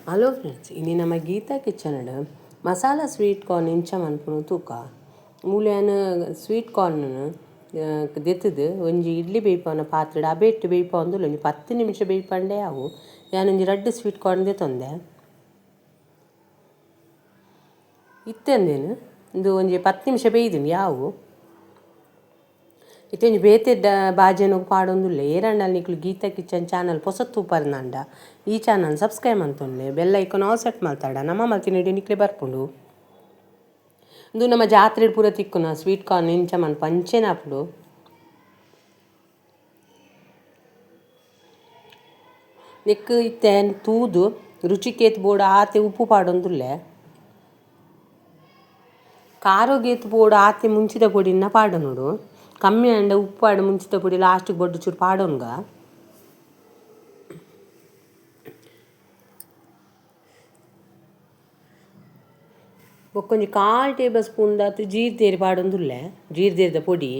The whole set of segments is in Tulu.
ಹಲೋ ಫ್ರೆಂಡ್ಸ್, ಇನಿ ನಮ್ಮ ಗೀತಾ ಕಿಚನ್ ಮಸಾಲ ಸ್ವೀಟ್ ಕಾರ್ನ್ ಇಂಚ ಮನ್ಪುನು ತೂಕ ಮೂಲ್ಯಾನ ಸ್ವೀಟ್ ಕಾರ್ನ್ ದೆತ್ತದು ಒಂಜಿ ಇಡ್ಲಿ ಬೇಯ್ಪವನ ಪಾತ್ರೆಡ್ ಅಬೇಟ್ ಬೇಯ್ಪವಂದುಲ್ಲ ಒಂಜಿ 10 ನಿಮಿಷ ಬೇಯ್ಪಂಡೆ ಅವು ಯಾನೊಂಜಿ ರಡ್ಡ್ ಸ್ವೀಟ್ ಕಾರ್ನ್ ದೆತ್ತೊಂದೆ ಇತ್ತೆಂದೇನು ಇಂದು ಒಂಜಿ 10 ನಿಮಿಷ ಬೇಯ್ದುಂಡು ಯಾವು ಇತ್ತೆ ಒಂಜಿ ಬೇತೆ ಬಾಜನೊಗು ಪಾಡೊಂದುಲ್ಲೆ ಏರಂಡಲ್ ನಿಕುಲು ಗೀತಾ ಕಿಚನ್ ಚಾನಲ್ ಪೊಸ ತೂಪರ್ನಾಂಡ ಈ ಚಾನಲ್ ಸಬ್ಸ್ಕ್ರೈಬ್ ಮಂತೊನ್ಲೆ ಬೆಲ್ ಐಕಾನ್ ಆಲ್ ಸೆಟ್ ಮಲ್ತಾಡ ನಮ್ಮ ಮಲ್ತಿನ ವಿಡಿಯೋ ನಿಕ್ಲೆ ಬರ್ಪುಂಡು. ಇಂದು ನಮ್ಮ ಜಾತ್ರೆ ಪೂರ ತಿಕ್ಕುನ ಸ್ವೀಟ್ ಕಾರ್ನ್ ಇಂಚ ಮನ್ಪು ಅಂಚೆನಾಪುಂಡು. ನೆಕ್ಕ್ ಇತ್ತೆ ತೂದು ರುಚಿಕೇತ್ ಬೋಡು ಆತೆ ಉಪ್ಪು ಪಾಡೊಂದುಲ್ಲೆ ಖಾರೊಗೇತ್ ಬೋಡು ಆತೆ ಮುಂಚಿದ ಪೊಡಿನ ಪಾಡೊನೊಡು ಕಮ್ಮಿ ಆಂಡ ಉಪ್ಪು ಆಡ ಮುಂಚಿದ ಪೊಡಿ ಲಾಸ್ಟಿಗೆ ಬೊಡ್ಡು ಚೂರು ಪಾಡೊನ್ಗ. ಬೊಕ್ಕೊಂಜಿ ಕಾಲ್ ಟೇಬಲ್ ಸ್ಪೂನ್ ದಾತ್ ಜೀರ್ದೇರಿ ಪಾಡೊಂದುಲ್ಲೆ ಜೀರ್ದೇರಿದ ಪೊಡಿ.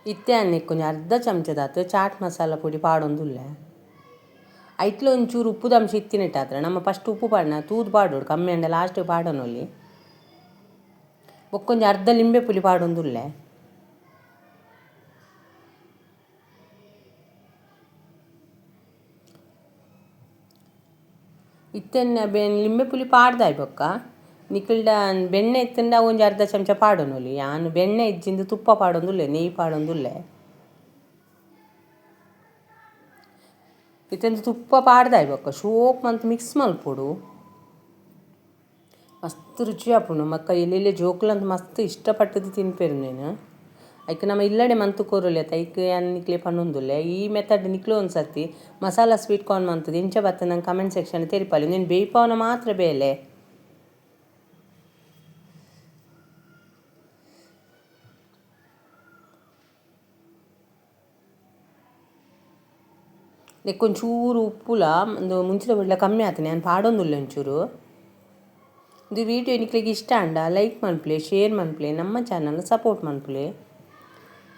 ಇತ್ತೆ ಅನ್ನೆಕ್ಕೊಂಜಿ ಅರ್ಧ ಚಮಚದಾತ್ ಚಾಟ್ ಮಸಾಲ ಪೊಡಿ ಪಾಡೊಂದುಲ್ಲೆ. ಐಟ್ಲ ಒಂಚೂರು ಉಪ್ಪುದ ಅಂಶ ಇತ್ತಿನೆಟ್ಟಾತ್ರ ನಮ್ಮ ಫಸ್ಟ್ ಉಪ್ಪು ಪಾಡನ ತೂದು ಪಾಡೋಡು ಕಮ್ಮಿ ಅಂಡ ಲಾಸ್ಟ್ ಪಾಡೊನೊಲಿ. ಬೊಕ್ಕೊಂಜಿ ಅರ್ಧ ಲಿಂಬೆ ಪುಲಿ ಪಾಡೊಂದುಲ್ಲೆ. ಇತ್ತೆನ್ನ ಲಿಂಬೆ ಪುಲಿ ಪಾಡ್ದಾಯ್ ಬೊಕ್ಕ ನಿಕಲ್ಡ ಬೆಣ್ಣೆ ಇತ್ತಂಡ ಒಂಜಿ ಅರ್ಧ ಚಮಚ ಪಾಡೊನೊಲಿ ಯಾನ್ ಬೆಣ್ಣೆ ಇಜ್ಜಿಂದು ತುಪ್ಪ ಪಾಡೊಂದುಲ್ಲೆ ನೆಯ್ಯಿ ಪಾಡೊಂದುಲ್ಲೆ. ಇತ್ತೆಂದು ತುಪ್ಪ ಪಾಡ್ದಾಯ್ ಬೊಕ್ಕ ಶೋಕ್ ಮಂತ್ ಮಿಕ್ಸ್ ಮಲ್ಪೊಡು ಮಸ್ತ್ ರುಚಿ ಆಪುಂಡು. ಮಕ್ಕ ಎಲ್ಲೆಲ್ಲೆ ಜೋಕುಲಂತ ಮಸ್ತ್ ಇಷ್ಟಪಟ್ಟದು ತಿನ್ಪೆರು ನೇನು ಐಕ್ ನಮ್ಮ ಇಲ್ಲಡೆ ಮಂತ್ ಕೊರೊಲಿ ಅತ್ತ ಐಕ್ ಯಾನ್ ನಿಕ್ಲೆ ಪನೊಂದುಲ್ಲೆ ಈ ಮೆಥಡ್ ನಿಕ್ಲು ಒಂದ್ಸರ್ತಿ ಮಸಾಲ ಸ್ವೀಟ್ ಕಾರ್ನ್ ಮಂತುದು ಎಂಚ ಬತ್ತ ನಂಗೆ ಕಮೆಂಟ್ ಸೆಕ್ಷನ್ ತೆರಿಪಾಲೆ. ನೀನು ಬೇಯ್ಪಾವನ ಮಾತ್ರ ಬೇಲೆ. ನೆಕ್ಕೊಂಚೂರು ಉಪ್ಪುಲ ಒಂದು ಮುಂಚಿದ ಒಳ್ಳೆ ಕಮ್ಮಿ ಆತನೆ ನಾನು ಪಾಡೊಂದುಲ್ಲೆ ಒಂಚೂರು. ಇದು ವೀಡಿಯೋ ನಿಕ್ಲೆಗ್ ಇಷ್ಟ ಆಂಡ ಲೈಕ್ ಮನ್ಪುಲೆ, ಶೇರ್ ಮನ್ಪುಲೆ, ನಮ್ಮ ಚಾನಲ್ ಸಪೋರ್ಟ್ ಮನ್ಪುಲೆ.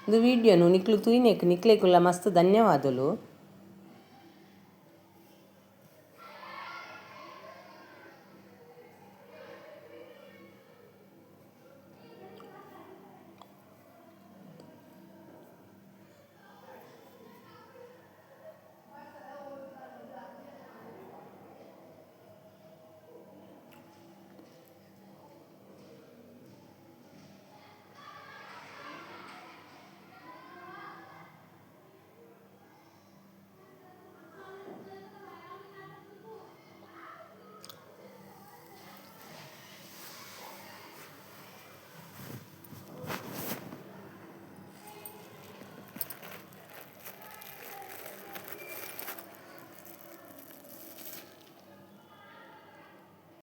ಇದು ವೀಡಿಯೋನು ನಿಕ್ಲು ತೂಯಿನೆಕ್ ನಿಕ್ಲೆಗುಲ ಮಸ್ತ್ ಧನ್ಯವಾದಲು.